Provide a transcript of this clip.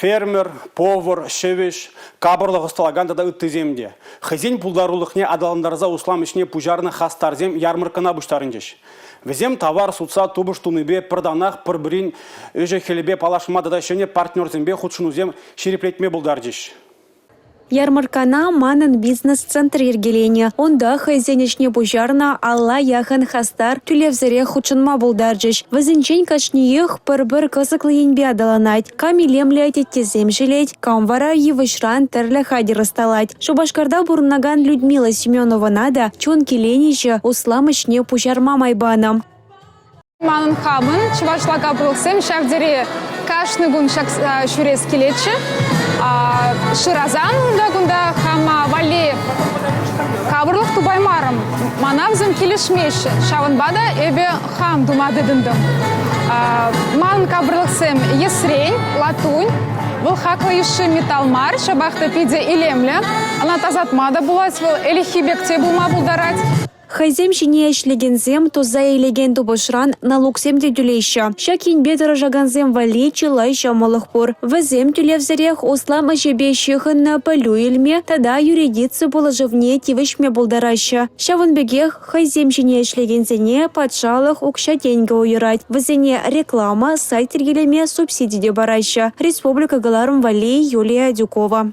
Фермер, повар, ҫӗвӗҫ, капӑрлӑх ӑсталакан тата ыттисем те. Хӑйсен пултарулӑхне аталантарса услам ӗҫне пуҫарнӑ хастарсем ярмӑрккӑна пуҫтарӑнчӗҫ. Вӗсем тавар сутса тупӑш тунипе пӗр танах пӗр-пӗрин ӗҫӗ-хӗлӗпе паллашма тата ҫӗнӗ партнерсемпе хутшӑнусем ҫирӗплетме пултарчӗҫ. Ярмӑрккана «Манӑн бизнес» центр йӗркеленӗ. Унта хӑйсен ӗҫне пуҫарнӑ 50 яхӑн хастар тӳлевсӗрех хутшӑнма пултарчӗҫ. Вӗсенчен кашниех пӗр-пӗр кӑсӑклӑ енпе аталанать. Кам илемлӗ теттесем ҫӗлет, кам вара йывӑҫран тӗрлӗ хатӗр ӑсталать. Шупашкарта пурӑнакан Людмила Семеновӑна та чун киленӗҫӗ услам ӗҫне пуҫарма май панӑ. Манӑн хамӑн чӑвашла капӑрлӑхсем ҫав тери кашни кун ҫак ҫӳрес килетчӗ. Шырасан унта кунта хама валли капӑрлӑх тупаймарӑм. Мана вӗсем килӗшмеҫҫӗ. Ҫавӑнпа та эпӗ хам тума тытӑнтӑм. Манӑн капӑрлӑхсем йӗсрен, латунь. Вӑл хаклӑ йышши металл мар, ҫапах та питӗ илемлӗ. Ӑна тасатма та пулать, вӑл ӗлӗкхи пек те пулма пултарать. Хӑйсем ҫине ӗҫлекенсем туса илекен тупӑшран налуксем те тӳлеҫҫӗ. Ҫак енпе тӑрӑшакансем валли чылай ҫӑмӑллӑх пур. Вӗсем тӳлевсӗрех услам ӗҫӗпе ҫыхӑннӑ пӗлӳ илме тата юридици пулӑшӑвне тивӗҫме пултараҫҫӗ. Ҫавӑн пекех хӑйсем ҫине ӗҫлекенсене патшалӑх укҫа-тенкӗ уйӑрать. Вӗсене реклама, сайт йӗркелеме субсиди те параҫҫӗ. Республика кӑларӑм валли Юлия Адюкова.